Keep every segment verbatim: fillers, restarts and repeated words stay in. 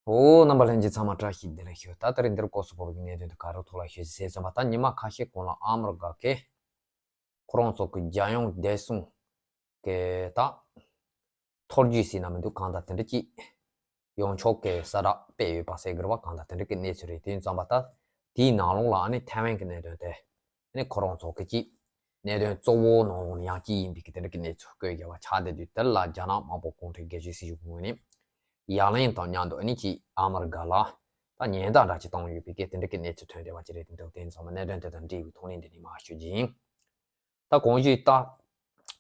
ཨོ། རྣམ་པ་ལྷན་རྒྱས་ཚང་མ་བཀྲ་ཤིས་བདེ་ལེགས་ཞུ། ད་ལྟ་རིང་འདིར་སྐོར་སུ་བབས་ཀྱི་གནད་དོན་དུ་ག་རེ་ཐོག་ལ་ཤོད་ཟེར་ཙམ་པ། ད་ཉི་མ་ཁ་ཤས་གོང་ལ་ཨ་མི་རི་ཀ་གི་ཁོ་རང་ཚོ་གི་རྒྱལ་ཡོངས་བདེ་སྲུང་གི་ད་ཐོ་བརྒྱུད་ཟེར་ན་མི་འདུག་གང་ལྟར་དེ་འདྲ་ཅིག་ཡོང་ཆོག་གི་གསལ་བསྒྲགས་སྤེལ་ཡོད་པ་ཟེར་དགོས་རེད་པ། གང་ལྟར་དེ་འདྲ་གི་གནས་ཚུལ་རེད། དེ་ཡིན་ཙམ་པ་ད་དེའི་ནང་ལོགས་ལ་ཨ་ནི་ཐའེ་ཝན་གི་གནད་དོན་དེ། ཨ་ནི་ཁོ་རང་ཚོ་གི་ཅིག་གནད་དོན་གཙོ་བོ་ནང་ལོགས་ནས་ཡང་གཅིག་ཡིན་པའི་གི་དེ་འདྲ་གི་གནས་ཚུལ་བཀོད་རྒྱ་བ་ཆགས་བསྡད་དུས། དེ་ལ་རྒྱ་ནག་དམར་པོ་གུང་ཁྲན་སྒེར་གཅོད་སྲིད་གཞུང་གི་ངོས་ནས་ཡ་ལན་དང་མཉམ་དུ་ཨ་ནི་ཅིག་ཨ་མི་རི་ཀ་ལ་ད་ཉེན་བརྡ་འདྲ་ཅིག་བཏང་ཡོད་པའི་གི་དེ་འདྲ་གི་གནས་ཚུལ་ཐོན་བསྡད་པ་ཅིག་རེད། དེ་འདྲ་དེ་ཡིན་ཙམ་པ་གནད་དོན་དེ་དང་འབྲེལ་བའི་ཐོག་ནས་འདི་ནས་མར་ཞུ་རྒྱུ་ཡིན། ད་གོང་ཞུས་ལྟར།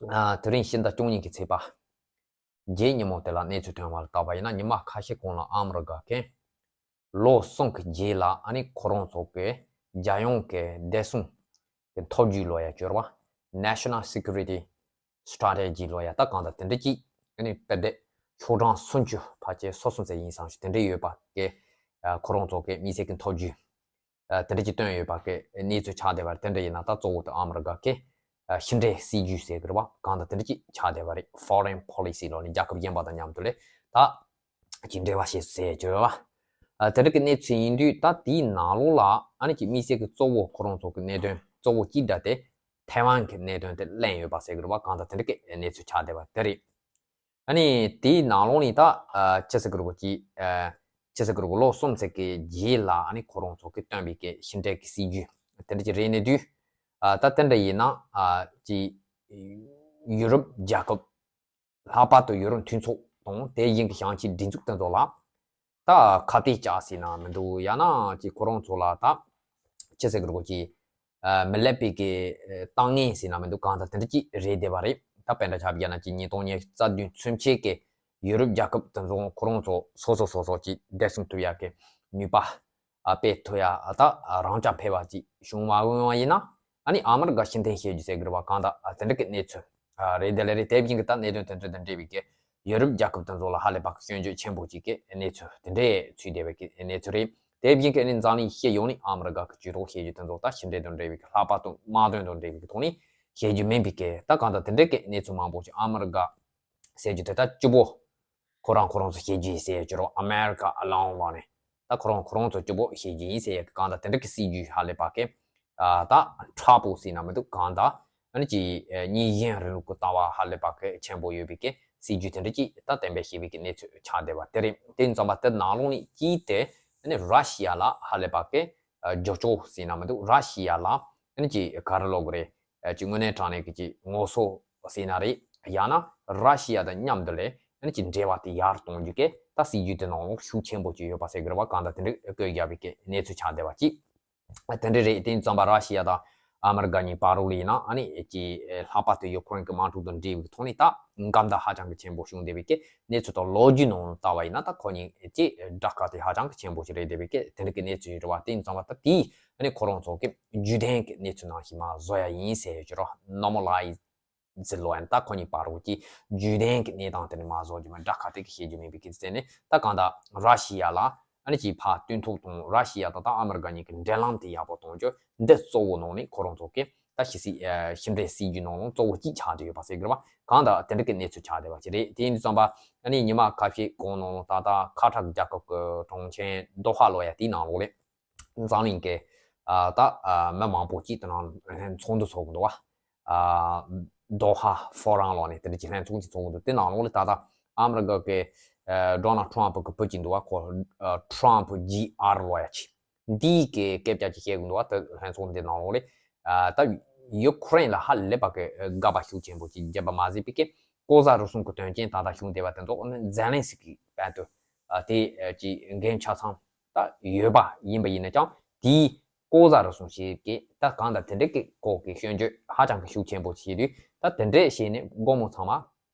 ཨ། དེ་རིང་ཕྱི་ཟླ་བཅུ་གཉིས་ཀྱི་ཚེས་པ་བརྒྱད་ཉིན་མོ་དེ་ལ་གནས་ཚུལ་ཐོན་པ་ལ་བལྟས་པ་ཡིན་ན། ཉི་མ་ཁ་ཤས་གོང་ལ་ཨ་མི་རི་ཀ་གིས་ལོ་གསུམ་གྱི་རྗེས་ལ་ཨ་ནི་ཁོ་རང་ཚོ་གི་རྒྱལ་ཡོངས་ཀྱི་བདེ་སྲུང་གི་ཐོ་བརྒྱུད་ལབ་ཡ་སྦྱོར་བ། National Security Strategy ལབ་ཡ་ད་གང་ལྟར་དེ་འདྲ་ཅིག་ཨ་ནི་དཔེ་དེབ་ཤོག་གྲངས་སུམ་ཅུ་ཕལ་ཆེར་སོ་གསུམ་ཙམ་ཡིན་བསམ་ཞིག་དེ་འདྲ་ཡོད་པ་གི། ཨ། ཁོ་རང་ཚོ་གི་དམིགས་བསལ་གྱི་ཐོ་བརྒྱུད། ཨ། དེ་འདྲ་ཅིག་བཏོན་ཡོད་པ་གི་གནས་ཚུལ་ཆགས་བསྡད་པ་རེད། དེ་འདྲ་ཡིན་ན་ད་གཙོ་བོ་དེ་ཨ་མི་རི་ཀ་གི། ཨ། ཕྱི་འབྲེལ་སྲིད་ཇུས་ཟེར་གི་རེད་པ། གང་ལྟར་དེ་འདྲ་ཅིག་ཆགས་བསྡད་པ་རེད། Foreign Policy ལབ་ནས་རྒྱལ་ཁབ་གཞན་པ་དང་མཉམ་དུ་ལས་ད་ཅིག་འབྲེལ་བ་བྱེད་ཟེར་གྱི་རེད་པ། ཨ། དེ་འདྲ་གི་གནས་ཚུལ་ཡིན་དུས། ད་དེའི་ནང་ལོགས་ལ་ཨ་ནི་ཅིག་དམིགས་བསལ་གྱི་གཙོ་བོ་ཁོ་རང་ཚོ་གི་གནད་དོན་གཙོ་བོ་གཅིག་འདྲ་དེ་ཐའེ་ཝན་གྱི་གནད་དོན་དེ་གླེང་ཡོད་པ་ཟེར་གི་རེད་པ། གང་ལྟར་དེ་འདྲ་གི་གནས་ཚུལ་ཆགས་བསྡད་པ་དེ་རེད། ཨ་ནི་དེའི་ནང་ལོགས་ནས་ད། ཨ། ཅི་ཟེར་དགོས་རེད་པ། ཅིག་ཨ། ཅི་ཟེར་དགོས་རེད་པ། ལོ་གསུམ་ཙམ་གྱི་རྗེས་ལ་ཨ་ནི་ཁོ་རང་ཚོ་གིས་བཏོན་པའི་གི་ཕྱི་འབྲེལ་གྱི་སྲིད་ཇུས་དེ་འདྲ་ཅིག་རེད་ནས་དུས། ཨ། ད་དེ་འདྲ་ཡིན་ན། ཨ། ཅིག་ཡུ་རོབ་རྒྱལ་ཁབ། ལྷག་པར་དུ་ཡུ་རོབ་མཐུན་ཚོགས་དང་དེ་བཞིན་གྱི་ཞིང་ཆེན་སྒྲིག་འཛུགས་དེ་ཚོ་ལ་ད་ཁ་གཏད་བཅག་ཟེར་ན་མི་འདུག་ཡང་ན་ཅིག་ཁོ་རང་ཚོ་ལ་ད་ཅི་ཟེར་དགོས་རེད་པ། ཅིག་ཨ། མི་ལེགས་པའི་གི། ཨ། ཏང་ངན་ཟེར་ན་མི་འདུག་གང་ལྟར་དེ་འདྲ་ཅིག་རེད་བསྡད་པ་རེད། ད་དཔེར་ན་ཆ་བཞག་ན་ཅིག་ཉིས་སྟོང་ཉི་ཤུ་རྩ་བདུན་ཚུན་ཆད་ཀྱི་ཡུ་རོབ་རྒྱལ་ཁབ་དེ་ཚོ་ཁོ་རང་ཚོ་སོ་སོ་སོ་སོ་ཅིག་བདེ་སྲུང་ཐུབ་ཡག་གི་ནུས་པ། ཨ། སྤེལ་ཐུབ་ཡག་ད་རང་རྐྱ་འཕེར་བ་ཅིག་བྱུང་མ་འོང་བ་ཡིན་ན། ཨ་ནི་ཨ་མི་རི་ཀ་ཕྱིར་འཐེན་བྱེད་རྒྱུ་ཟེར་གི་རེད་པ། གང་ལྟར། ཨ། དེ་འདྲ་གི་གནས་ཚུལ། ཨ། རེད་དེ་ལས་རེད། དེ་བཞིན་གྱི་ད་གནད་དོན་དེ་འདྲ་དང་འབྲེལ་བའི་གི་ཡུ་རོབ་རྒྱལ་ཁབ་དེ་ཚོ་ལ་ཧ་ལས་པ་གི་སྐྱོན་བརྗོད་ཆེན་པོ་ཅིག་གི་གནས་ཚུལ་དེ་འདྲས་ཚུད་བསྡད་པའི་གི་གནས་ཚུལ་རེད། དེ་བཞིན་གྱི་ཨ་ནི་འཛམ་གླིང་སྤྱི་ཡོངས་ནས་ཨ་མི་རི་ཀ་གི་ཇུས་གཏོགས་བྱེད་རྒྱུ་དེ་ཚོ་ད་ཕྱི་འབྲེལ་དང་འབྲེལ་བའི་གི། ལྷག་པར་དུ་དམག་དོན་དང་འབྲེལ་བའི་གི་ཐོག་ནས་བྱེད་རྒྱུ་མིན་པའི་གི། ད་གང་ལྟར་དེ་འདྲའི་གི་གནས་ཚུལ་མང་པོ་ཅིག་ཨ་མི་རི་ཀ་ཟེར་རྒྱུ་དེ་ད་གཅིག་པོ་ཁོ་རང་ཁོ་རང་ཚོ་བྱེད་རྒྱུ་ཡིན་ཟེར་རྒྱུ་རེད། America Alone ལབ་ནས། ད་ཁོ་རང་ཁོ་རང་ཚོ་གཅིག་པོ་བྱེད་རྒྱུ་ཡིན་ཟེར་ཡག་གི། གང་ལྟར་དེ་འདྲ་གི་སྲིད་ཇུས་ཧ་ལས་པ་གི། ཨ། ད་ཁྲ་པོ་ཟེར་ན་མི་འདུག་གང་ལྟར་ཨ་ནི་ཅིག་ཨ། གཉིས་གཞན་རིང་ལུགས་ཀྱི་ལྟ་བ་ཧ་ལས་པ་གི་ཆེན་པོ་ཡོད་པའི་གི་སྲིད་ཇུས་དེ་འདྲ་ཅིག་ད་གཏན་འབེབས་བྱས་པའི་གི་གནས་ཚུལ་ཆགས་བསྡད་པ་དེ་རེད། དེ་ཡིན་ཙམ་པ་དེ་ནང་ལོགས་ནས་གཅིག་དེ་ཨ་ནི་ར་ཤི་ཡ་ལ་ཧ་ལས་པ་གི། ཨ། རྒྱུ་ལྕོགས་ཟེར་ན་མི་འདུག་ར་ཤི་ཡ་ལ་ཨ་ནི་ཅིག་ག་རེ་ལབ་དགོས་རེད། ཨ། ཅིག་དངོས་གནས་དྲང་གནས་ཀྱི་ཅིག་ངོ་སོ་ཟེར་ན་རེད། ཡང་ན་ར་ཤི་ཡ་དང་མཉམ་དུ་ལས་ཨ་ནི་ཅིག་འབྲེལ་བ་དེ་ཡར་གཏོང་རྒྱུ་གི་ད་སྲིད་ཇུས་དེ་ནང་ལོགས་ཤུགས་ཆེན་པོ་ཅིག་ཡོད་པ་ཟེར་དགོས་རེད་པ། གང་ལྟར་དེ་འདྲ་བཀོད་རྒྱབ་པའི་གི་གནས་ཚུལ་ཆགས་བསྡད་པ་ཅིག་དེ་འདྲ་རེད། དེ་ཡིན་ཙམ་པ་ར་ཤི་ཡ་དང་ཨ་མི་རི་ཀ་གཉིས་བར་ལ་ཡིན་ན་ཨ་ནི་ཅིག་ལྷག་པར་དུ་ཡུ་ཁུ་རེན་གྱི་དམག་འཁྲུག་དང་འབྲེལ་བའི་ཐོག་ནས་ད་འགལ་ཟླ་ཧ་ཅང་གི་ཆེན་པོ་བྱུང་བསྡད་པའི་གི་གནས་ཚུལ་དང་། ལོ་རྒྱུས་ནང་ལ་ལྟ་བ་ཡིན་ན་ད་ཁོ་གཉིས་ཀྱི་དགྲ་དགའ་དེ་ཧ་ཅང་གི་ཆེན་པོ་ཞིག་རེད་བསྡད་པའི་གི་དེ་འདྲ་གི་གནས་ཚུལ་ཞིག་རེད་པ། དེ་ཡིན་ཙམ་པ་ད་དེའི་ཨ་ནི་ཁོ་རང་ཚོ་གི་རྒྱུན་ལྡན་གྱི་གནས་ཚུལ་ནང་བཞིན་མར་བཟོ་ཡ་ཡིན་ཟེར་རྒྱུ་རེད། Normalize ལབ་ཡ་ད་ཁོ་གཉིས་བར་གྱི་རྒྱུན་ལྡན་གྱི་གནས་སྟངས་དེ་ནས་མར་བཟོ་རྒྱུ་མིན། དགྲ་དགའ་དེ་གི་བཤད་རྒྱུ་མིན་པའི་གི་ཟེར་ནས། ད་གང་ལྟར་ར་ཤི་ཡ་ལ་ཨ་ནི་ཅིག་ཕར་བསྟུན་ཐབས་དང་། ར་ཤི་ཡ་དང་ད་ཨ་མི་རི་ཀ་གཉིས་ཀྱི་འབྲེལ་ལམ་དེ་ཡག་པོ་གཏོང་རྒྱུ་འདི་གཙོ་བོ་ནང་ནས་ཁོ་རང་ཚོ་གི་ད་ཕྱི་སྲིད། ཨ། ཕྱི་འབྲེལ་སྲིད་ཇུས་ནང་ལོགས་གཙོ་བོ་གཅིག་ཆགས་བསྡད་ཡོད་པ་ཟེར་དགོས་རེད་པ། གང་ལྟར་དེ་འདྲ་གི་གནས་ཚུལ་ཆགས་བསྡད་པ་ཅིག་རེད། དེ་ཡིན་དུས་ཙམ་པ་ཨ་ནི་ཉི་མ་ཁ་ཤས་གོང་ནང་ལོགས་ད་ལྟ་ཁ་ཊར་རྒྱལ་ཁབ་ཀྱི་གྲོང་ཁྱེར་དོ་ཧ་ལབ་ཡ་དེའི་ནང་ལོགས་ལས་འཛམ་གླིང་གི། ཨ། ད། ཨ། མི་མང་པོ་ཅིག་དེ་ནང་ལྷན་ཚོགས་འདུ་ཚོགས་ཀྱི་འདུག་པ། ཨ། དོ་ཧ་ཕོ་རམ་ལབ་ནས་དེ་འདྲ་ཅིག་ལྷན་ཚོགས་ཅིག་ཚོགས་ཀྱི་འདུག་དེ་ནང་ལོགས་ལ་ད་ལྟ་ཨ་མི་རི་ཀ་གི། ཨ། ཌོ་ནལ་ཌི་ཊརམ་ཕི་གི་བུ་ཅིག་འདུག་པ། ཁོ། ཨ། ཊརམ་ཕི་ཇི་ཨར་ལབ་ཡ་ཅིག་འདི་གི་སྐད་ཆ་ཅིག་བཤད་ཀྱི་འདུག་པ། དེ་ལྷན་ཚོགས་འདི་ནང་ལོགས་ལ། ཨ། ད་ཡུ་ཁུ་རེན་ལ་ཧ་ལས་པ་གི་དགག་པ་ཤུགས་ཆེན་པོ་ཅིག་བརྒྱབ་པ་མ་ཟད་པའི་གི་ལྐོག་ཟ་རུལ་སུངས་ཀྱི་དོན་རྐྱེན་ད་ལྟ་བྱུང་བསྡད་པ་དེ་ཚོ་ནི་ཛེ་ལན་སི་ཀི་དཔལ་དུ། ཨ། དེ་ཅིག་འགན་ཆ་ཚང་ད་ཡོད་པ་ཡིན་པ་ཡིན་ན་ཀྱང་། དེའི་ལྐོག་ཟ་རུལ་སུངས་བྱེད་ཀྱི་ད་གང་ལྟར་དེ་འདྲའི་གི་སྐོར་གྱི་སྐྱོན་བརྗོད་ཧ་ཅང་གི་ཤུགས་ཆེན་པོ་བྱེད་དུས། ད་དེ་འདྲས་བྱས་ནས་སྒོར་མོ་ཚང་མ་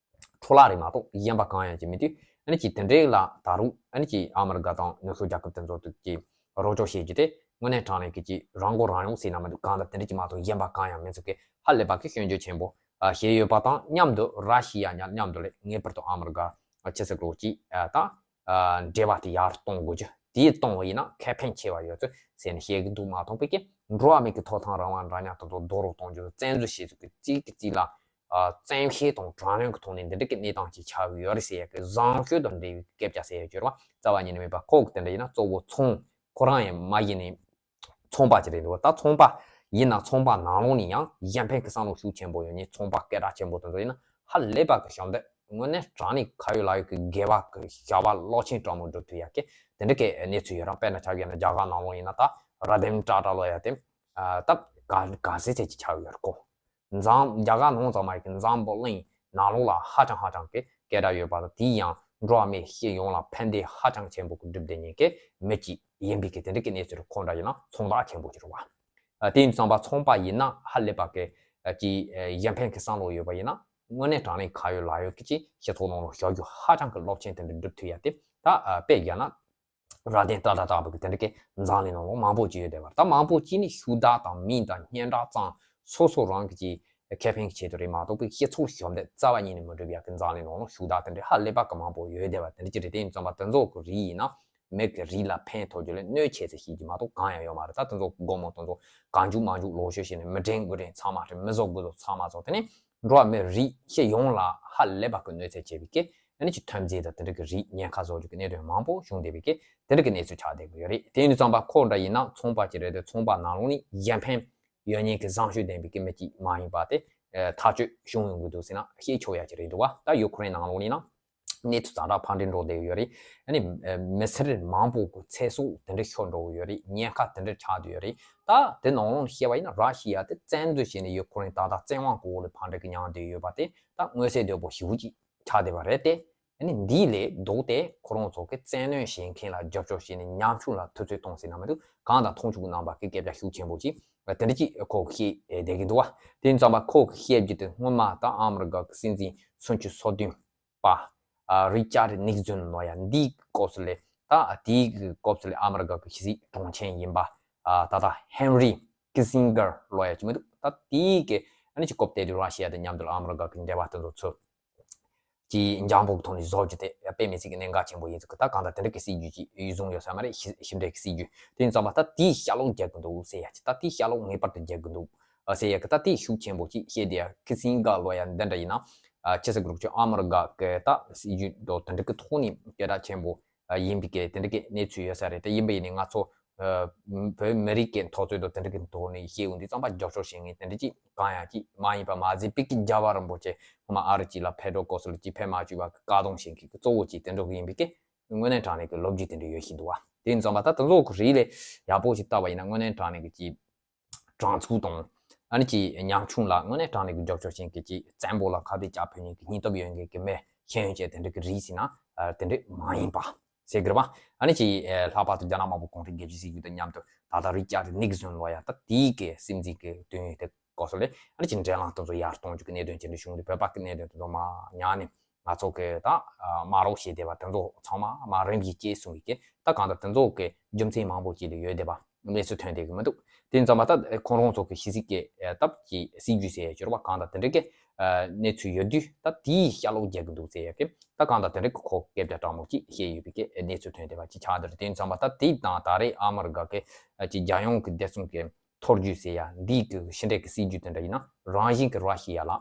འཕྲོ་བརླག་རེད་མ་གཏོགས་གཞན་པ་གང་ཡང་ཅིག་མེད་དུས། ཨ་ནི་ཅིག་དེ་འདྲས་ལ་ད་རུང་ཨ་ནི་ཅིག་ཨ་མི་རི་ཀ་དང་ནུབ་ཕྱོགས་རྒྱལ་ཁབ་དེ་ཚོ་དུ་ཅིག་རོགས་སྐྱོར་བྱེད་རྒྱུ་དེ་དངོས་གནས་དྲང་གནས་ཀྱི་ཅིག་རང་མགོ་རང་གཡོག་ཟེར་ན་མི་འདུག་གང་ལྟར་དེ་འདྲ་ཅིག་མ་གཏོགས་གཞན་པ་གང་ཡང་མེད་ཚུལ་གྱི་ཧ་ལས་པ་གི་སྐྱོན་བརྗོད་ཆེན་པོ། ཨ། བྱས་ཡོད་པ་དང་མཉམ་དུ་ར་ཤི་ཡ་མཉམ་དུ་ལས་ངེས་པར་དུ་ཨ་མི་རི་ཀ་ཆི་ཟེར་དགོས་ཅིག་ཨ། ད། ཨ། འབྲེལ་བ་དེ་ཡར་གཏོང་དགོས་རྒྱུ་དེ་གཏོང་བ་ཡིན་ན་ཁེ་ཕན་ཆེ་བ་ཡོད་ཚུལ་ཟེར་ནས་བཤད་ཀྱི་འདུག་མ་གཏོགས་པའི་གི་འགྲོ་བ་མིའི་གི་ཐོབ་ཐང་རང་དབང་འདྲ་མཉམ་དེ་ཚོ་རྡོག་རོལ་གཏོང་རྒྱུ་བཙན་འཛུལ་བྱེད་ཚུལ་གྱི་གཅིག་གི་གཅིག་ལ། ཨ་བཙན་ཤེད་དང་དྲག་གནོན་གྱི་ཐོག་ནས་འདི་འདྲ་གི་གནས་སྟངས་ཅིག་ཆགས་ཡོད་རེད་ཟེར་ཡ་གི་བཟང་སྤྱོད་དང་འབྲེལ་བའི་སྐད་ཆ་ཟེར་ཡ་ཡོད་རེད་བ། རྩ་བ་ཉིད་ནས་མེད་པ། ཁོ་གི་དེ་འདྲ་ཡིན་ན་གཙོ་བོ་ཚོང་། ཁོ་རང་ཡང་མ་གཞི་ནས་ཚོང་པ་ཅིག་རེད་འདུག་ད་ཚོང་པ་ཡིན་ན་ཚོང་པ་ནང་ལོགས་ནས་ཡང་གཞན་ཕན་གྱི་བསམ་བློ་ཤུགས་ཆེན་པོ་ཡོད་མཁན་ཚོང་པ་སྐད་གྲགས་ཆེན་པོ་དེ་ཚོ་ཡིན་ན་ཧ་ལས་པ་གི་ཞབས་འདེགས། དངོས་གནས་དྲང་གནས་ཁ་ཡོད་ལག་ཡོད་ཀྱི་དགེ་བ་གི་བྱ་བ་རླབས་ཆེན་དྲང་མོ་སྒྲུབ་ཐུབ་ཡ་གི་དེ་འདྲ་གི་གནས་ཚུལ་ཡོད་རེད། དཔེར་ན་ཆ་བཞག་ན་རྒྱ་གར་ནང་ལོགས་ཡིན་ན་ད་ར་དེམ་ཏྲ་ཏྲ་ལོ་ཡ་དེ་ད་ག་ག་ཚད་ཚད་ཅིག་ཆགས་ཡོད་རེད་ཀོ། འཛམ་རྒྱ་གར་ནང་ཙམ་མ་ཡིན་གི་འཛམ་བུ་གླིང་ནང་ལོགས་ལ་ཧ་ཅང་ཧ་ཅང་གི་སྐད་གྲགས་ཡོད་པ་དང་དེ་ཡང་འགྲོ་བ་མི་སྤྱི་ཡོངས་ལ་ཕན་བདེ་ཧ་ཅང་ཆེན་པོ་གི་སྒྲུབ་བསྡད་མཁན་གི་མི་གཅིག་ཡིན་པའི་གི་དེ་འདྲ་གི་གནས་ཚུལ་ཁོ་འདྲ་ཡིན་ན་ཚོང་རྟགས་ཆེན་པོ་ཅིག་རེད་བ། ཨ་དེ་ཡིན་དུས་ཙམ་པ་ཚོང་པ་ཡིན་ན་ཧ་ལས་པ་གི་ཨ་ཅིག་ཨ་གཞན་ཕན་གི་བསམ་བློ་ཡོད་པ་ཡིན་ན་དངོས་གནས་དྲང་གནས་ཁ་ཡོད་ལག་ཡོད་གི་ཅིག་སྤྱི་ཚོགས་ནང་ལ་བྱ་རྒྱུ་ཧ་ཅང་གི་རླབས་ཆེན་དེ་འདྲ་སྒྲུབ་ཐུབ་ཡ་དེ་ད་ཨ་དཔེ་བཞག་ན། ར་དེམ་ཏྲ་ཏྲ་ལྟ་བུ་གི་དེ་འདྲ་གི་འཛམ་གླིང་ནང་ལོགས་མང་པོ་ཅིག་ཡོད་བསྡད་པ་རེད། ད་མང་པོ་ཅིག་ནི་ཤུགས་དྲག་དང་མིང་དང་སྙན་གྲགས་ཙམ་སོ་སོ་རང་གི་ཅིག་ཁེ་ཕན་གྱི་ཆེད་དུ་རེད་མ་གཏོགས་པའི་སྤྱི་ཚོགས་ཞབས་འདེགས་རྩ་བ་ཉིད་ནས་མི་སྒྲུབ་ཡ་གི་འཛམ་གླིང་ནང་ལོགས་ཤུགས་དྲག་དེ་འདྲ་ཧ་ལས་པ་གི་མང་པོ་ཡོད་བསྡད་པ་དེ་འདྲ་ཅིག་རེད། དེ་ཡིན་ཙམ་པ་དེ་ཚོ་གི་རིགས་ཡིན་ན་མི་གི་རིགས་ལ་ཕན་ཐོགས་རྒྱུ་ལས་གནོད་ཆེ་ས་ཞིག་གི་མ་གཏོགས་གང་ཡང་ཡོད་མ་རེད། ད་དེ་ཚོ་སྒོར་མོ་དེ་ཚོ་གང་བྱུང་མང་བྱུང་ལོག་སྤྱོད་བྱས་ནས་མི་དྲན་དགོས་དྲན་ཚང་མ་རེད། མི་བཟོ་དགོས་བཟོ་ཚང་མ་བཟོ། དེ་ནས་འགྲོ་བ་མི་རིགས་སྤྱི་ཡོངས་ལ་ཧ་ལས་པ་གི་གནོད་འཚེ་བྱེད་པའི་སྐད། ཨ་ནི་ཅིག་ཐོན་རྫས་དང་དེ་འདྲ་གི་རིགས་ཉེན་ཁ་བཟོ་རྒྱུ་གི་གནད་དོན་མང་པོ་བྱུང་བསྡད་པའི་སྐད་དེ་འདྲ་གི་གནས་ཚུལ་ཆགས་བསྡད་ཀྱི་ཡོད་རེད། དེ་ཡིན་དུས་ཙམ་པ་ཁོ་འདྲ་ཡིན་ན་ཚོང་པ་ཅིག་རེད་དེ་ཚོང་པ་ནང་ལོགས་ནས་གཞན་ཕན་ཡོད་མཁན་གྱི་བཟང་སྤྱོད་ལྡན་པའི་སྐད་མི་གཅིག་མ་ཡིན་པ་དེ་ཐག་གཅོད་བྱུང་ཡོང་གི་འདུག་ཟེར་ན་བཤད་ཆོག་ཡ་ཅིག་རེད་འདུག་བ། ད་ཡུ་ཁུ་རེན་ནང་ལོགས་ནས་ན་གནས་ཚུལ་ཛ་དྲག་ཕར་འགྲོ་འགྲོ་བསྡད་ཡོད་རེད། ཨ་ནི་མི་སེར་མང་པོ་གི་ཚེ་སྲོག་དེ་འདྲ་ཤོར་འགྲོ་གི་ཡོད་རེད། ཉེན་ཁ་དེ་འདྲ་ཆགས་བསྡད་ཡོད་རེད། ད་དེ་ནང་ལོགས་བཤད་པ་ཡིན་ན་ར་ཤི་ཡ་དེ་བཙན་འཛུལ་བྱས་ནས་ཡུ་ཁུ་རེན་ད་ལྟ་བཙན་དབང་གི་འོག་ལ་ཕར་འགྲོ་གི་མྱངས་བསྡད་ཡོད་པ་དེ་ད་མངོན་གསལ་དོད་པོ་ཞེ་པོ་ཅིག་ཆགས་བསྡད་པ་རེད་དེ། ཨ་ནི་འདིའི་ལས་ལྡོག་སྟེ་ཁོ་རང་ཚོ་གི་བཙན་གནོན་བྱེད་མཁན་ལ་རྒྱབ་སྐྱོར་བྱས་ནས་ཉམ་ཆུང་ལ་ཐུབ་ཚོད་གཏོང་ཟེར་ན་མི་འདུག་གང་དང་མཐོང་ཆུང་གི་རྣམ་པ་གི་སྐད་ཆ་ཤུགས་ཆེན་པོ་ཅིག་དེ་འདྲ་ཅིག་ཁོ་བཤད་བསྡད་ཀྱི་འདུག་བ། དེ་ཡིན་ཙང་པ་ཁོ་གི་བཤད་རྒྱུ་དེ་སྔོན་མ་ད་ཨ་མི་རི་ཀ་གི་སྲིད་འཛིན་སུམ་ཅུ་སོ་བདུན་པ་རི་ཅར་ནིག་སོན་ལོ་ཡ་འདིའི་སྐབས་སུ་ལས་ད་དེའི་གི་སྐབས་སུ་ལས་ཨ་མི་རི་ཀ་གི་ཕྱི་སྲིད་དྲུང་ཆེ་ཡིན་པ་ད་ལྟ་ཧེན་རི་ཀི་སིང་གར་ལོ་ཡ་ཅིག་མི་འདུག་ད་དེའི་གི་ཨ་ནི་ཅིག་སྐབས་དེ་དུས་ར་ཤི་ཡ་དང་མཉམ་དུ་ཨ་མི་རི་ཀ་གི་འབྲེལ་བ་དེ་ཚོ་ཚུད། ཀྱི་འཇམ་པོ་གི་ཐོག་ནས་བཟོ་རྒྱུ་དེ་དཔེ་མི་སྲིད་ཀྱི་གནད་འགག་ཆེན་པོ་ཡིན་ཚུལ་གྱི་ད་གང་ལྟར་དེ་འདྲ་གི་སྲིད་ཇུས་ཅིག་བཟུང་ཡོད་ས་མ་རེད། ཕྱི་ཕྱི་འབྲེལ་གྱི་སྲིད་ཇུས་དེ་ཡིན་ཙང་མ་ད་དེའི་ཤ་ལོག་རྒྱག་གི་འདུག་ཟེར་ཡ་ཅིག་ད་དེའི་ཤ་ལོག་ངེས་པར་དུ་རྒྱག་གི་འདུག་ཟེར་ཡ་གི་ད་དེའི་ཤུགས་ཆེན་པོ་ཅིག་བཤད་དེ་ཡ་ཁི་སིང་ག་ལོ་ཡ་འདི་འདྲ་ཡིན་ན་ཆི་ཟེར་དགོས་རེད་ཅིག་ཨ་མི་རི་ཀ་གི་ད་སྲིད་ཇུས་འདྲ་དེ་འདྲ་གི་ཐོག་ནས་སྐད་གྲགས་ཆེན་པོ་ཡིན་པའི་གི་དེ་འདྲ་གི་གནས་ཚུལ་ཡོད་ས་རེད། དེ་ཡིན་པ་ཡིན་ནའི་ང་ཚོ་བོད་མི་རིགས་ཀྱི་འཐབ་རྩོད་དང་དེ་འདྲ་གི་ཐོག་ནས་བཤད་ཡོང་དུས་ཙམ་པ་རྒྱབ་སྐྱོར་བྱེད་མཁན་དེ་འདྲ་ཅིག་གང་ཡང་ཅིག་མ་ཡིན་པ་མ་ཟད་པའི་གི་རྒྱལ་བ་རིན་པོ་ཆེ་སྔོན་མ་ཨ་རི་ཅིག་ལ་ཕེབས་འགྲོ་སྐབས་སུ་ལ་ཅིག་ཕེབས་མ་བཅུག་པ་གི་བཀག་སྡོམ་བྱེད་མཁན་གི་གཙོ་བོ་ཅིག་དེ་འདྲ་གི་ཡིན་པའི་གི་དངོས་གནས་དྲང་གནས་གི་ལོ་རྒྱུས་དེ་འདྲ་ཡོད་བཞིན་འདུག་བ། དེ་ཡིན་ཙམ་པ་ད་དེ་ཚོ་གི་རིགས་ལས་ཡག་པོ་ཞིག་བལྟས་པ་ཡིན་ན་དངོས་གནས་དྲང་གནས་གི་ཅིག་དྲང་ཚུགས་དང་ཨ་ནི་ཅིག་ཉམ་ཆུང་ལ་དངོས་གནས་དྲང་གནས་གི་རྒྱབ་སྐྱོར་བྱེད་མཁན་གི་ཅིག་བཙན་པོ་ལ་ཁ་གཏད་བཅག་ཕོད་མཁན་གི་སྙིང་སྟོབས་ཡོད་མཁན་གི་མི་ཤེས་ཡོན་ཅན་དེ་འདྲ་གི་རིགས་ཟེར་ན་དེ་འདྲ་མ་ཡིན་པ། ཟེར་གི་རེད་བ། ཨ་ནི་ཅིག་ཨེ་ལྷག་པར་དུ་རྒྱ་ནག་དམར་པོ་གུང་ཁྲན་རྒྱལ་སྤྱིའི་སྲིད་བྱུས་དང་མཉམ་དུ་ད་ལྟ་རི་ཅར་ནིག་སོན་ལོ་ཡ་ད་དེའི་གི་སྲིད་འཛིན་གི་དུས་ཡུན་དེ་སྐབས་སུ་ལས་ཨ་ནི་ཅིག་འབྲེལ་ལམ་དེ་ཚོ་ཡར་གཏོང་རྒྱུ་གི་གནད་དོན་ཅི་འདྲ་བྱུང་དུས་བོད་པ་གི་གནད་དོན་དེ་ཚོ་མར་ཉར་ནས་ང་ཚོ་གི་ད་དམག་རོགས་བྱས་བསྡད་པ་དེ་ཚོ་ཚང་མ་དམག་རིམ་གྱིས་བཅད་སོང་གི་ད་གང་ལྟར་དེ་ཚོ་གི་རྒྱུ་མཚན་མང་པོ་ཅིག་ལ་ཡོད་བསྡད་པ་གནས་ཚུལ་ཐོན་བསྡད་གི་མི་འདུག་དེ་ཡིན་ཙང་མ་ད་ཁོང་རང་ཚོ་གི་ཕྱི་སྲིད་ཀྱི་ཨེ་སྟབས་ཀྱི་སྲིད་ཇུས་ཟེར་ཡ་ཅིག་ཡོད་རེད་བ། གང་ལྟར་དེ་འདྲ་གི་ཨ་གནས་ཚུལ་ཡོད་དུས་ད་དེའི་ཤ་ལོག་རྒྱག་གི་འདུག་ཟེར་ཡ་གི་ད་གང་ལྟར་དེ་འདྲ་གི་ཁོ་སྐད་ཆ་དྲང་མོ་ཅིག་བཤད་ཡོད་པའི་གི་གནས་ཚུལ་ཐོན་བསྡད་པ་ཅིག་ཆགས་འདུག་དེ་ཡིན་ཙང་མ་ད་དེ་དང་ད་རེས་ཨ་མི་རི་ཀ་གི་ཨ་ཅིག་རྒྱལ་ཡོངས་ཀྱི་བདེ་སྲུང་གི་ཐོ་བརྒྱུད་ཟེར་ཡ་འདིའི་གི་ཕྱི་འབྲེལ་གི་སྲིད་ཇུས་དེ་འདྲ་ཡིན་ན་རང་བཞིན་གི་ར་ཤི་ཡ་ལ་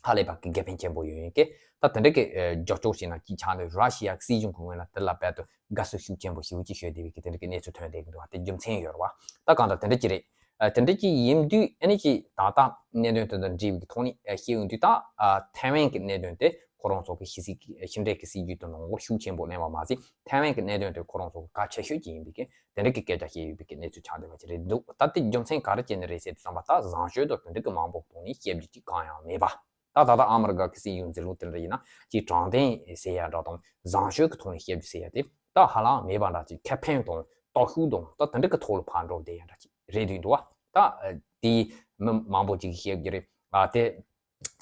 ཧ་ལས་པ་གི་དགེ་ཕན་ཆེན་པོ་ཡོད་ཡིན་གི་ད་དེ་འདྲ་གི་ཨ་རྒྱབ་སྐྱོར་བྱས་ན་ཅིག་ཆགས་འདུག་ར་ཤི་ཡ་གི་སྲིད་གཞུང་གི་ངོས་ན་དེ་ལ་རྦད་དེ་དགའ་བསུ་ཤུགས་ཆེན་པོ་ཞེ་པོ་ཅིག་ཞུས་བསྡད་པའི་གི་དེ་འདྲ་གི་གནས་ཚུལ་ཐོན་བསྡད་གི་འདུག་བ། དེ་རྒྱུ་མཚན་ཡོད་རེད་བ། ད་གང་ལྟར་དེ་འདྲ་ཅིག་རེད། ཨ་དེ་འདྲ་ཅིག་ཡིན་དུས་ཨ་ནི་ཅིག་ད་ལྟ་གནད་དོན་དེ་དང་འབྲེལ་བའི་གི་ཐོག་ནས་ཨ་བཤད་ཡོང་དུས་ད་ཨ་ཐའེ་ཝན་གི་གནད་དོན་དེ་ཁོ་རང་ཚོ་གི་ཕྱི་སྲིད་ཀྱི་ཕྱི་འབྲེལ་གི་སྲིད་ཇུས་དེ་ནང་ལོགས་ཤུགས་ཆེན་པོ་གནས་པ་མ་ཟད་ཐའེ་ཝན་གི་གནད་དོན་དེ་ཁོ་རང་ཚོ་གི་གལ་ཆེ་ཤོས་ཅིག་ཡིན་པའི་གི་དེ་འདྲ་གི་སྐད་ཆ་བཤད་ཡོད་པའི་གི་གནས་ཚུལ་ཆགས་བསྡད་པ་ཅིག་རེད་འདུག་ད་དེ་རྒྱུ་མཚན་ག་རེ་བྱས་ནས་རེད་ཟེར་དུས་ཙམ་པ་ད་བཟང་སྤྱོད་དང་དེ་འདྲ་གི་མང་པོ་ཐོག་ནས་བཤད་རྒྱུ་ཅིག་གང་ཡང་མེད་པ། ད་ད་ལྟ་ཨ་མི་རི་ཀ་གི་སྲིད་གཞུང་འཛིན་ལུགས་དེ་འདྲ་ཡིན་ན་ཅིག་དྲང་བདེན་ཟེར་ཡ་འདྲ་དང་བཟང་སྤྱོད་ཀྱི་ཐོག་ནས་བཤད་རྒྱུ་ཟེར་ཡ་དེ་ད་ཧ་ལམ་མེད་པ་འདྲ་ཅིག་ཁེ་ཕན་དང་སྟོབས་ཤུགས་དང་ད་དེ་འདྲ་གི་ཐོག་ལ་ཕར་འགྲོ་བསྡད་ཡ་འདྲ་ཅིག་རེད་འདུག་འདུག་བ། ད་དེ་མི་མང་པོ་ཅིག་གིས་བཤད་རྒྱུ་རེད། ཨ་དེ་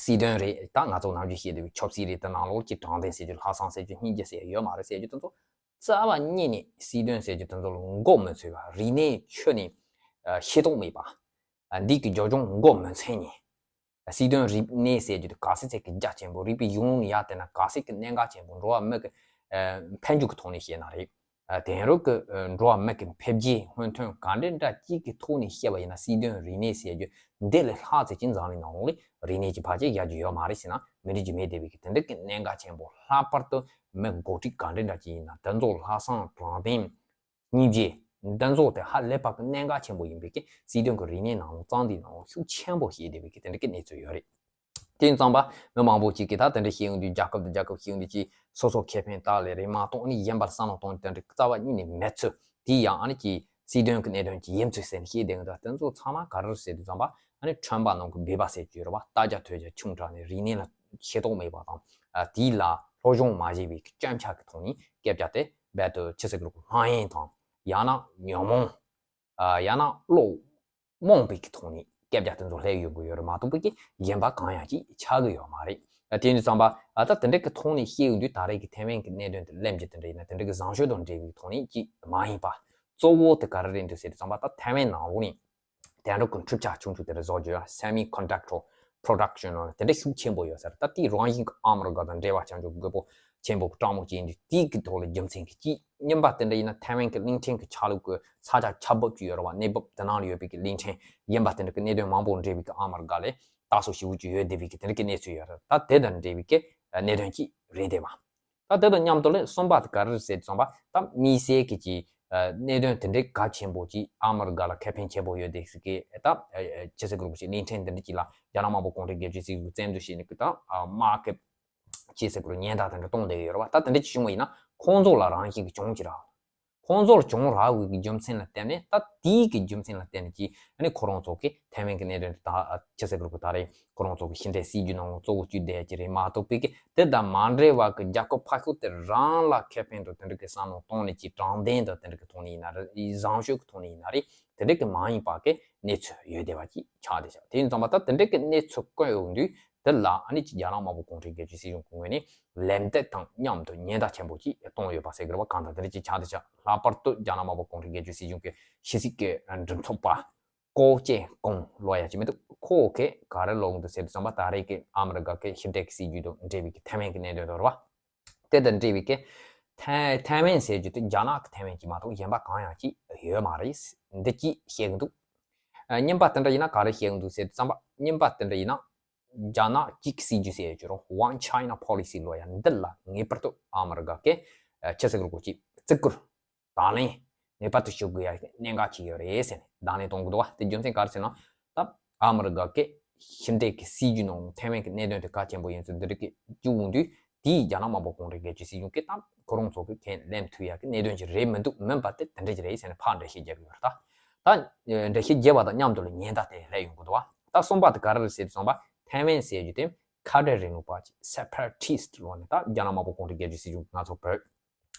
སྲིད་དོན་རེད། ད་ང་ཚོ་ནམ་རྒྱུན་བཤད་བསྡད་པའི་ཆབ་སྲིད་རེད། དེ་ནང་ལོགས་ཀྱི་དྲང་བདེན་ཟེར་རྒྱུ་ལྷག་བསམ་ཟེར་རྒྱུ་སྙིང་རྗེ་ཟེར་ཡ་ཡོད་མ་རེད་ཟེར་རྒྱུ་དེ་ཚོ་རྩ་བ་ཉིད་ནས་སྲིད་དོན་ཟེར་རྒྱུ་དེ་ཚོ་ལ་མགོ་མི་ཚོས་པ་རིག་གནས་ཆོས་ནས་ཤེས་རྟོགས་མེད་པ། འདི་གི་རྒྱབ་ལྗོངས་མགོ་མི་ཚོས་ནས། སྲིད་དོན་རིག་གནས་ཟེར་རྒྱུ་དེ་ག་ཚད་ཚད་ཀྱི་རྒྱ་ཆེན་པོ་རིག་པའི་གཞུང་ལུགས་ཡར་བལྟས་ན་ག་ཚད་ཀྱི་གནད་འགག་ཆེན་པོ་འགྲོ་བ་མི་གི་ཕན་རྒྱུ་གི་ཐོག་ནས་བཤད་ན་རེད། ཨ་དེང་རབས་ཀྱི་ཨ་འགྲོ་བ་མི་གི་འཕེལ་རྒྱས་སྔོན་ཐོན་ག་འདྲ་འདྲ་གཅིག་གི་ཐོག་ནས་བཤད་པ་ཡིན་ན། སྲིད་དོན་རིག་གནས་ཟེར་རྒྱུ་འདི་ལས་ལྷག་ཙམ་ཅིག་འཛམ་གླིང་ནང་ལོགས་ལ་རིག་གནས་ཀྱི་བར་ཆད་རྒྱག་རྒྱུ་ཡོད་མ་རེད་ཟེར་ན་མི་འགྲིག་རྒྱུ་མེད་བསྡད་པའི་གི་དེ་འདྲ་གི་གནད་འགག་ཆེན་པོ། ལྷག་པར་དུ་མི་འགོ་ཁྲིད་ག་འདྲ་འདྲ་ཅིག་ཡིན་ན་དེ་ཚོ་ལྷག་བསམ་དྲང་བདེན་སྙིང་རྗེ་འདི་ཚོ་དེ་ཧ་ལས་པ་གི་གནད་འགག་ཆེན་པོ་ཡིན་པའི་གི་སྲིད་དོན་གི་རིག་གནས་ནང་ལོགས་རྩོམ་འདིའི་ནང་ལོགས་ཤུགས་ཆེན་པོ་བཤད་བསྡད་པའི་གི་དེ་འདྲ་གི་གནས་ཚུལ་ཡོད་རེད། དེ་ཡིན་ཙང་པ་མི་མང་པོ་ཅིག་གིས་ད་དེ་འདྲ་བཤད་ཡོང་དུས། རྒྱལ་ཁབ་དང་རྒྱལ་ཁབ་བཤད་ཡོང་དུས་ཅིག་སོ་སོ་ཁེ་ཕན་ལྟ་ལས་རེད་མ་གཏོགས་ནི་གཞན་པར་བསམ་བློ་གཏོང་ནི་དེ་འདྲ་རྩ་བ་ཉིད་ནས་མེད་ཚུལ། དེ་ཡང་ཨ་ནི་ཅིག་སྲིད་དོན་གྱི་གནད་དོན་ཅིག་ཡིན་ཚུལ་ཟེར་ནས་བཤད་བསྡད་ཡོང་དུས། དེ་ཚོ་ཚང་མ་ག་རེ་རེད་ཟེར་དུས་ཙམ་པ་ཨ་ནི་ཁྲོན་པ་ནང་གི་སྦལ་པ་ཟེར་རྒྱུ་རེད་པ། ལྟ་རྒྱ་ཐོས་རྒྱ་ཆུང་དྲགས་ནས་རིག་གནས་ལ་ཤེས་རྟོགས་མེད་པ་དང་། ཨ་དེ་ལ་སློབ་སྦྱོང་མ་བྱས་པའི་སྐྱོན་ཆ་གི་ཐོག་ནས་སྐད་ཆ་དེ་རྦད་དེ་ཆི་ཟེར་གི་རེད། ལྷང་ཡེང་དང་། ཡང་ན་ཉོན་མོངས། ཨ་ཡང་ན་བློ་རྨོངས་པའི་གི་ཐོག་ནས་སྐད་ཆ་དེ་ཚོ་སླེབས་ཡོང་གི་ཡོད་རེད་མ་གཏོགས་པའི་གི་གཞན་པ་གང་ཡང་ཅིག་ཆགས་ཀྱི་ཡོད་མ་རེད། ཨ་དེ་ཡིན་དུས་ཙམ་པ་ཨ་ད་དེ་འདྲ་གི་ཐོག་ནས་བཤད་ཡོང་དུས། ད་རེས་ཀྱི་ཐའེ་ཝན་གི་གནད་དོན་དེ་གླེང་རྒྱུ་དེ་འདྲ་ཡིན་ན། དེ་འདྲ་གི་བཟང་སྤྱོད་དང་འབྲེལ་བའི་ཐོག་ནས་ཅིག་མ་ཡིན་པ། གཙོ་བོ་དེ་ག་རེ་རེད་འདུག་ཟེར་དུས་ཙམ་པ། ད་ཐའེ་ཝན་ནང་ལོགས་ནས་དེང་རབས་ཀྱི་འཕྲུལ་ཆ་ཆུང་ཆུང་དེ་འདྲ་བཟོ་རྒྱུ་ཡ། semiconductor production ལ་དེ་འདྲ་ཤུགས་ཆེན་པོ་ཡོད་ས་རེད། ད་དེའི་རང་བཞིན་གྱི་ཨ་མི་རི་ཀ་དང་འབྲེལ་བ་བྱ་རྒྱུ་དགོས་པོ་ཆེན་པོ་གི་སྤྲང་མོ་ཅིག་ཡིན་དུས། དེའི་གི་ཐོག་ལ་རྒྱུ་མཚན་གྱི་ཅིག་རྙིང་པ་དེ་འདྲ་ཡིན་ན། ཐའེ་ཝན་གྱི་གླིང་ཕྲན་གྱི་ཆ་ལུགས་ཀྱི་ས་ཆ་ཆ་བབ་ཅིག་ཡོད་རེད་པ། གནས་བབ་དེ་ནང་ལ་ཡོད་པའི་གི་གླིང་ཕྲན་ཡིན་པ་དེ་འདྲ་གི་གནད་དོན་མང་པོ་འབྲེལ་བའི་གི་ཨ་མི་རི་ཀ་ལ་ལྟ་སོ་ཞེ་པོ་ཅིག་ཡོད་བསྡད་པའི་གི་དེ་འདྲ་གི་གནས་ཚུལ་ཡོད་རེད། ད་དེ་དང་འབྲེལ་བའི་གི་གནད་དོན་ཅིག་རེད་བསྡད་པ། ད་དེ་དང་མཉམ་དུ་ལས་གསུམ་པ་དེ་ག་རེ་རེད་ཟེར་དུས་ཙམ་པ། ད་དམིགས་བསལ་གྱི་ཅིག་ཨ་གནད་དོན་དེ་འདྲའི་གལ་ཆེན་པོ་ཅིག་ཨ་མི་རི་ཀ་ལ་ཁེ་ཕན་ཆེན་པོ་ཡོད་བསྡད་ས་གི། ད་ཨ་ཨ་ཆི་ཟེར་གི་རེད། ཅིག་གླིང་ཕྲན་དེ་འདྲ་ཅིག་ལ་རྒྱ་ནག་དམར་པོ་གུང་ཁྲན་སྒེར་གཅོད་སྲིད་གཞུང་བཙན་འཛུལ་བྱས་ནས་གི་ད་ཨ་དམག་གི་ཆི་ཟེར་གི་རེད། ཉེན་བརྡ་དེ་འདྲ་གཏོང་བསྡད་ཡོད་རེད་པ། ད་དེ་འདྲ་ཅིག་བྱུང་བ་ཡིན་ན་ཁོང་ཚོ་ལ་རང་བཞིན་གྱི་གྱོང་ཅིག་རག་ཁོང་ཚོར་གྱོང་རག་དགོས་ཀྱི་རྒྱུ་མཚན་ལ་བརྟེན་ནས། ད་དེའི་གི་རྒྱུ་མཚན་ལ་བརྟེན་ནས་ཀྱི་ཨ་ནི་ཁོ་རང་ཚོ་གི་ཐའེ་ཝན་གི་གནད་དོན་དེ་ད་ཆི་ཟེར་གི་རེད། ད་རེས་ཁོ་རང་ཚོ་གི་ཕྱི་འབྲེལ་སྲིད་ཇུས་ནང་ལ་གཙོ་བོ་བཅུག་བསྡད་ཀྱི་རེད་མ་གཏོགས་པའི་གི། དེ་དང་མ་འབྲེལ་བ་གི་རྒྱལ་ཁབ་ཕར་ཕྱོགས་དེ་རང་ལ་ཁེ་ཕན་དང་དེ་འདྲ་གི་བསམ་བློ་གཏོང་ནས་ཀྱི་དྲང་བདེན་དང་དེ་འདྲ་གི་ཐོག་ནས་ཡིན་ན་རེད། བཟང་སྤྱོད་གི་ཐོག་ནས་ཡིན་ན་རེད། དེ་འདྲ་གི་མ་ཡིན་པ་གི་གནས་ཚུལ་ཡོད་བསྡད་པ་ཅིག་ཆགས་བསྡད་ཤག་དེ་ཡིན་ཙང་པ་ད་དེ་འདྲ་གི་གནས་ཚུལ་བཀོད་ཡོང་དུས། དེ་ལ་ཨ་ནི་ཅིག་རྒྱ་ནག་དམར་པོ་གུང་ཁྲན་སྒེར་གཅོད་སྲིད་གཞུང་གི་ངོས་ནས་ལན་འདེབས་དང་མཉམ་དུ་ཉེན་བརྡ་ཆེན་པོ་ཅིག་གཏོང་ཡོད་པ་ཟེར་གི་རེད་པ། གང་ལྟར་དེ་འདྲ་ཅིག་ཆགས་བསྡད་ཤག་ལྷག་པར་དུ་རྒྱ་ནག་དམར་པོ་གུང་ཁྲན་སྒེར་གཅོད་སྲིད་གཞུང་གི་ཕྱི་སྲིད་ཀྱི་མགྲིན་ཚབ་པ་ཀོ་ཅེ་ཀུང་ལབ་ཡ་ཅིག་མི་འདུག་ཁོ་གིས་ག་རེ་ལབ་ཀྱི་འདུག་ཟེར་དུས་ཙམ་པ། ད་རེས་ཀྱི་ཨ་མི་རི་ཀ་གི་ཕྱི་འབྲེལ་གྱི་སྲིད་ཇུས་དང་འབྲེལ་བའི་གི་ཐའེ་ཝན་གྱི་གནད་དོན་དེ་རེད་པ། དེ་དང་འབྲེལ་བའི་གི་ཐའེ་ཐའེ་ཝན་ཟེར་རྒྱུ་དེ་རྒྱ་ནག་གི་ཐའེ་ཝན་གཅིག་མ་གཏོགས་གཞན་པ་གང་ཡང་གཅིག་ཡོད་མ་རེད། འདི་གཅིག་བཤད་ཀྱི་འདུག་ཨ་རྙིང་པ་དེ་འདྲ་ཡིན་ན་ག་རེ་བཤད་ཀྱི་འདུག་ཟེར་དུས་ཙམ་པ། རྙིང་པ་དེ་འདྲ་ཡིན་ན་རྒྱ་ནག་གཅིག་གི་སྲིད་ཇུས་ཟེར་ཡོད་ཀྱི་རེད། One China Policy ལབ་ཡ་འདི་ལ་ངེས་པར་དུ་ཨ་མི་རི་ཀ་གིས་ཨ་ཆི་ཟེར་གི་རེད། ཅིག་བརྩི་བཀུར་དང་ལེན་ངེས་པར་དུ་ཞུ་དགོས་ཡ་གནད་འགག་ཅིག་ཡོད་རེད་ཟེར་ནས་དང་ལེན་གཏོང་གི་འདུག་པ། དེ་རྒྱུ་མཚན་ག་རེ་ཟེར་ན། ད་ཨ་མི་རི་ཀ་གི་ཕྱི་འབྲེལ་གྱི་སྲིད་ཇུས་ནང་ཐའེ་ཝན་གྱི་གནད་དོན་དེ་གལ་ཆེན་པོ་ཡིན་ཚུལ་འདི་རིགས་ཀྱི་བཅུག་འོང་དུས། དེས་རྒྱ་ནག་དམར་པོ་གུང་ཁྲན་སྒེར་གཅོད་སྲིད་གཞུང་གིས་ད་ཁོ་རང་ཚོ་གི་ཁས་ལེན་ཐུབ་ཡ་གི་གནད་དོན་ཅིག་རེད་མི་འདུག་མིན་པ་དེ་དེ་འདྲ་ཅིག་རེད་ཟེར་ནས་ཕར་འགྲེལ་བཤད་རྒྱག་གི་ཡོད་རེད། ད་ད་འགྲེལ་བཤད་རྒྱབ་པ་དང་མཉམ་དུ་ལ་ཉེན་བརྡ་དེ་སླེབས་ཡོང་གི་འདུག་པ། ད་གསུམ་པ་དེ་ག་རེ་རེད་ཟེར་དུས་ཙམ་པ། ཐའེ་ཝན་ཟེར་རྒྱུ་དེ་ཁ་བྲལ་རིང་ལུགས་པ་ཅིག་separatist ལབ་ནས། ད་རྒྱ་ནག་དམར་པོ་གུང་ཁྲན་སྒེར་གཅོད་སྲིད་གཞུང་གིས་ང་ཚོ་བོད་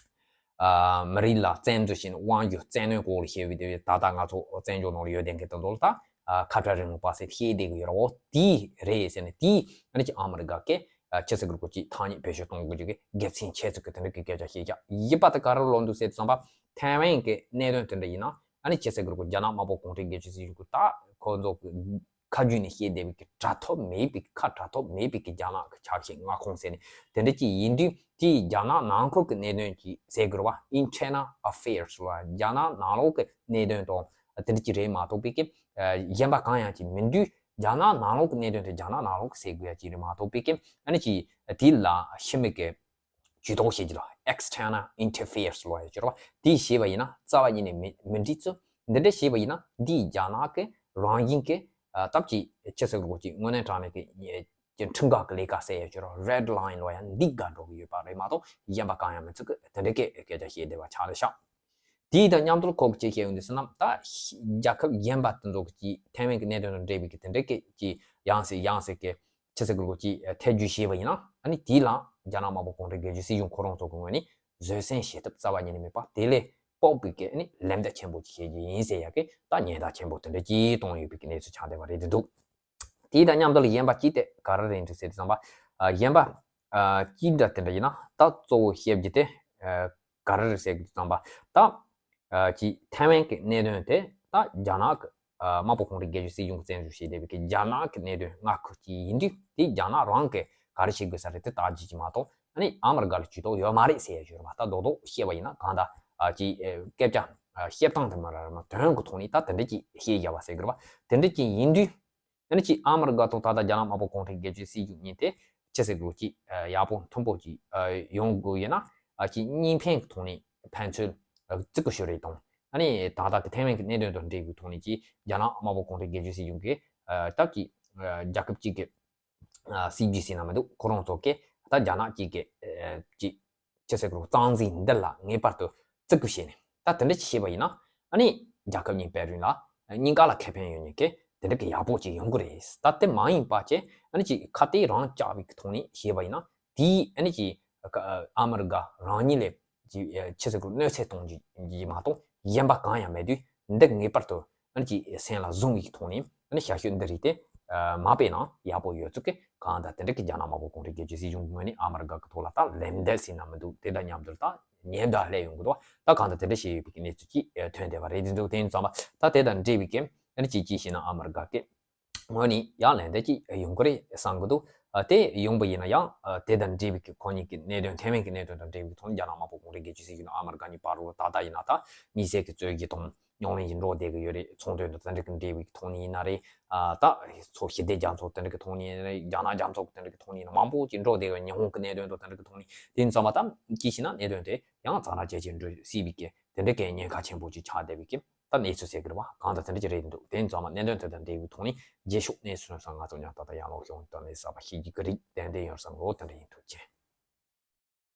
ཨ་མི་རིགས་ལ་བཙན་འཛུལ་བྱས་ནས་དབང་སྒྱུར་བཙན་གནོན་སྐོར་ལ་བཤད་པའི་དེ། ད་ལྟ་ང་ཚོ་བཙན་བྱོལ་ནང་ལ་ཡོད་བསྡད་མཁན་དེ་ཚོ་ལ་ད་ཨ་ཁ་བྲལ་རིང་ལུགས་པ་ཟེར་བཤད་བསྡད་ཀྱི་ཡོད་རེད། འོ་དེ་རེད་ཟེར་ནས། དེ་ཨ་ནི་ཅིག་ཨ་མི་རི་ཀ་གིས་ཨ་ཆི་ཟེར་གི་རེད། ཅིག་ཐག་ཉེ་བེད་སྤྱོད་གཏོང་དགོས་ཀྱི་གི་དགེ་མཚན་ཆེ་ཚུལ་གྱི་དེ་འདྲ་གི་སྐད་ཆ་བཤད་ཀྱག་བཞི་པ་དེ་ག་རེ་ལབ་འདུག་ཟེར་དུས་ཙམ་པ། ཐའེ་ཝན་གྱི་གནད་དོན་དེ་འདྲ་ཡིན་ན་ཨ་ནི་ཆི་ཟེར་གི་རེད། རྒྱ་ནག་དམར་པོ་གུང་ཁྲན་སྒེར་གཅོད་སྲིད་གཞུང་གིས་ད་ཁོ་ཚོ་གི་ཁ་བརྒྱུད་ནས་བཤད་བསྡད་པའི་གི་དྲ་ཐོག་མེད་པའི། ཁ་དྲ་ཐོག་མེད་པའི་གི་རྒྱ་ནག་གི་ཆབ་སྲིད་མངའ་ཁོངས་ཟེར་ནས་དེ་འདྲ་ཅིག་ཡིན་དུས། དེ་རྒྱ་ནག་ནང་ཁུལ་གྱི་གནད་དོན་ཅིག་ཟེར་དགོས་རེད་པ། Internal Affairs ལབ་པ། རྒྱ་ནག་ནང་ལོགས་ཀྱི་གནད་དོན་དང་དེ་འདྲ་ཅིག་རེད་མ་གཏོགས་པའི་གི་ཨ་གཞན་པ་གང་ཡང་ཅིག་མིན་དུས། རྒྱ་ནག་ནང་ལོགས་ཀྱི་གནད་དོན་དེ་རྒྱ་ནག་ནང་ལོགས་ཀྱི་ཟེར་དགོས་ཡ་ཅིག་རེད་མ་གཏོགས་པའི་གི་ཨ་ནི་ཅིག་དེ་ལ་ཕྱི་མི་གི་ཇུས་གཏོགས་བྱེད་རྒྱུ་ལ་External Interference ལབ་ཡ་ཅིག་རེད་པ། དེ་བྱས་པ་ཡིན་ན་རྩ་བ་ཉིད་ནས་མི་མི་འགྲིག་ཚུལ། འདི་འདྲ་བྱས་པ་ཡིན་ན་འདིས་རྒྱ་ནག་གི་རང་བཞིན་གྱི་ཨ་སྟབས་ཀྱིས་ཆི་ཟེར་གི་རེད། ཅིག་དངོས་གནས་དྲང་གནས་ཀྱི་ཀྱི་ཁྲིམས་འགལ་གྱི་ལས་ཀ་ཟེར་ཡ་ཅིག་རེད། Red Line ལབ་ཡ་འདི་བརྒལ་འགྲོ་གི་ཡོད་པ་རེད་མ་གཏོགས་གཞན་པ་གང་ཡང་མི་ཚུགས་གི། དེ་འདྲ་གི་སྐད་ཆ་བཤད་བསྡད་པ་ཆགས་བསྡད་ཤག་དེའི་དང་མཉམ་དུ་ཁོ་གིས་ཅི་བཤད་ཡོང་དུས་ཟེར་ན། ད་རྒྱལ་ཁབ་གཞན་པ་དེ་ཚོ་གི་ཅིག་ཐའེ་ཝན་གྱི་གནད་དོན་དང་འབྲེལ་བའི་གི་དེ་འདྲ་གི་ཅིག་ཡང་སེ་ཡང་སེ་གི་ཆི་ཟེར་གི་རེད། ཅིག་ཐེ་བྱུས་བྱས་པ་ཡིན་ན། ཨ་ནི་དེ་ལ་རྒྱ་ནག་དམར་པོ་གུང་ཁྲན་སྒེར་གཅོད་སྲིད་གཞུང་ཁོ་རང་ཚོ་གི་ངོས་ནས་བཟོད་བསྲན་བྱེད་ཐབས་རྩ་བ་ཉིད་ནས་མེད་པ། དེ་ལས་ལྐོག་པའི་གི་ཨ་ནི་ལན་འདེབས་ཆེན་པོ་ཅིག་བྱེད་རྒྱུ་ཡིན་ཟེར་ཡ་གི་ད་ཉེན་བརྡ་ཆེན་པོ་དེ་འདྲ་ཅིག་གཏོང་ཡོད་པའི་གི་གནས་ཚུལ་ཆགས་བསྡད་པ་རེད་འདུག་དེའི་དང་མཉམ་དུ་ལ་གཞན་པ་ཅིག་དེ་ག་རེ་རེད་འདུག་ཟེར་དུས་ཙམ་པ། ཨ་གཞན་པ་ཨ་ཅིག་འདྲ་དེ་འདྲ་ཡིན་ན། ད་གཙོ་བོ་བཤད་རྒྱུ་དེ་ཨ་ག་རེ་རེད་ཟེར་དུས་ཙམ་པ། ད་ཨ་ཅིག་ཐའེ་ཝན་གྱི་གནད་དོན་དེ་ད་རྒྱ་ནག་གི་ཨ་དམར་པོ་གུང་ཁྲན་སྒེར་གཅོད་སྲིད་གཞུང་གིས་བཙན་བཟུང་བྱས་བསྡད་པའི་གི་རྒྱ་ནག་གི་གནད་དོན་མངའ་ཁུལ་ཅིག་ཡིན་དུས། དེ་རྒྱ་ནག་རང་གིས་ག་རེ་བྱེད་དགོས་ས་རེད། དེ་ལྟ་རྒྱུ་ཅིག་མ་གཏོགས་ཨ་ནི་ཨ་མི་རི་ཀ་ལ་ཇུས་གཏོགས་ཡོད་མ་རེད་ཟེར་ཡ་ཅིག་ཡོད་རེད་པ། ད་རྡོག་རྡོག་བཤད་པ་ཡིན་ན་གང་ལྟར་ ཨ་ཅིག་ཨེ་སྐད་ཆ་ཨ་བཤད་སྟངས་དེ་མ་ར་མ་དོན་གི་ཐོག་ནས་ད་དེ་འདྲ་ཅིག་བཤད་བཞག་པ་ཟེར་གི་རེད་བ། དེ་འདྲ་ཅིག་ཡིན་དུས་ཨ་ནི་ཅིག་ཨ་མི་རི་ཀ་དང་ད་ལྟ་རྒྱ་ནག་དམར་པོ་གུང་ཁྲན་སྒེར་གཅོད་སྲིད་གཞུང་གཉིས་དེ་ཆི་ཟེར་དགོས་ཅིག་ཨ་ཡག་པོ་མཐུན་པོ་ཅིག་ཨ་ཡོང་དགོས་ཡིན་ན་ཨ་ཅིག་གཉིས་ཕན་གི་ཐོག་ནས་ཕན་ཚུན་ཨ་བརྩི་བཀུར་ཞུ་རེས་དང་། ཨ་ནི་ད་ལྟ་གི་ཐའེ་ཝན་གི་གནད་དོན་དང་འབྲེལ་བའི་ཐོག་ནས་ཅིག་རྒྱ་ནག་དམར་པོ་གུང་ཁྲན་སྒེར་གཅོད་སྲིད་གཞུང་གིས་ཨ་ད་ཅིག་ཨ་རྒྱལ་ཁབ་ཅིག་གི་ཨ་སྲིད་ཇུས་ཟེར་ན་མི་འདུག་ཁོ་རང་ཚོ་གིས་ད་རྒྱ་ནག་ཅིག་གི་ཨ་ཅིག་ཆི་ཟེར་དགོས་རྩ་འཛིན་འདི་ལ་ངེས་པར་དུ་བརྩི་བཀུར་བྱས་ནས་ད་དེ་འདྲ་ཅིག་བྱས་པ་ཡིན་ན་ཨ་ནི་རྒྱལ་ཁབ་གཉིས་བར་ལ་གཉིས་ཀ་ལ་ཁེ་ཕན་ཡོད་མཁན་གི་དེ་འདྲ་གི་ཡག་པོ་ཅིག་ཡོང་གི་རེད། ད་དེ་མ་ཡིན་པ་བྱས་ཨ་ནི་ཅིག་ཁ་གཏད་རང་བཅག་པའི་ཐོག་ནས་བྱས་པ་ཡིན་ན་དེས་ཨ་ནི་ཅིག་ཨ་མི་རི་ཀ་རང་ཉིད་ལ་ཅིག་ཆི་ཟེར་དགོས་གནོད་འཚེ་གཏོང་རྒྱུ་མ་གཏོགས་གཞན་པ་གང་ཡང་མེད་དུས་འདི་ངེས་པར་དུ་ཨ་ནི་ཅིག་སེམས་ལ་བཟུང་བའི་ཐོག་ནས་ཨ་ནི་ཞབས་ཞུ་འདི་རིགས་དེ་མ་སྤེལ་ན་ཡག་པོ་ཡོད་ཚུལ་གྱི་གང་ལྟར་དེ་འདྲ་གི་རྒྱ་ནག་དམར་པོ་གུང་ཁྲན་སྒེར་གཅོད་སྲིད་གཞུང་གི་ངོས་ནས་ཨ་མི་རི་ཀ་གི་ཐོག་ལ་ད་ལན་འདེབས་ཟེར་ན་མི་འདུག་དེ་དང་མཉམ་དུ་ད་ཉེན་བརྡ་སླེབས་ཡོང་གི་འདུག་ད་གང་ལྟར་དེ་འདྲ་བྱས་ཡོད་པའི་གནས་ཚུལ་ཅིག་ཐོན་བསྡད་པ་རེད། དེ་འདུག་དེ་ཡིན་ཙང་ད་དེ་དང་འབྲེལ་བའི་གི་ཨ་ནི་ཅིག་ཅིག་བྱས་ན་ཨ་མི་རི་ཀ་གི་ངོས་ནས་ཡང་ལན་འདེབས་ཅིག་ཡོང་གི་རེད་བསམ་གི་འདུག་ཨ་དེ་ཡོང་པ་ཡིན་ན་ཡང་ཨ་དེ་དང་འབྲེལ་བའི་གི་ཁོ་གཉིས་ཀྱི་གནད་དོན་ཐའེ་ཝན་གྱི་གནད་དོན་དང་འབྲེལ་བའི་ཐོག་ནས་རྒྱ་ནག་དམར་པོ་གུང་ཁྲན་སྒེར་གཅོད་སྲིད་གཞུང་དང་ཨ་མི་རི་ཀ་གཉིས་བར་དུ་ད་ལྟ་ཡིན་ན་ད་དམིགས་བསལ་གྱི་རྩོད་གཞི་དང་རྙོག་གླེང་ཞིག་འགྲོ་བསྡད་ཀྱི་ཡོད་རེད། ཚོང་དོན་དང་དེ་འདྲ་གི་འབྲེལ་བའི་ཐོག་ནས་ཡིན་ན་རེད། ཨ་ད་ཚོ་ཞི་བདེ་རྒྱ་མཚོ་དེ་འདྲ་གི་ཐོག་ནས་ཡིན་ན་རེད། རྒྱ་ནག་རྒྱ་མཚོ་དེ་འདྲ་གི་ཐོག་ནས་ཡིན་ན་མང་པོ་ཅིག་འགྲོ་བསྡད་ཡོད། ཉི་ཧོང་གི་གནད་དོན་དང་དེ་འདྲ་གི་ཐོག་ནས་དེ་ཡིན་ཙང་མ་ད་ཅིག་བྱས་ན་གནད་དོན་དེ་ཡང་གཙང་སྦྲ་བྱས་ཅིག་འགྲོ་སྲིད་པའི་གི་དེ་འདྲ་གི་ཉེན་ཁ་ཆེན་པོ་ཅིག་ཆགས་བསྡད་པའི་གི་ད་གནས་ཚུལ་ཟེར་གི་རེད་བ། གང་ལྟར་དེ་འདྲ་ཅིག་རེད་འདུག་དེ་ཡིན་ཙང་མ་གནད་དོན་དེ་དང་འབྲེལ་བའི་ཐོག་ནས་རྗེས་ཕྱོགས་གནས་ཚུལ་སོགས་ང་ཚོ་ཉག་ཏག་ཏག་ཡར་ལོག་ཤོང་དང་ནས་གསར་པ་ཤེས་ཀྱི་གི་རེད། ཏན་ཏན་ཡོད་བསམ་གི་འདུག་དེ་འདྲ་ཡིན་ཐུགས་རྗེ་ཆེ།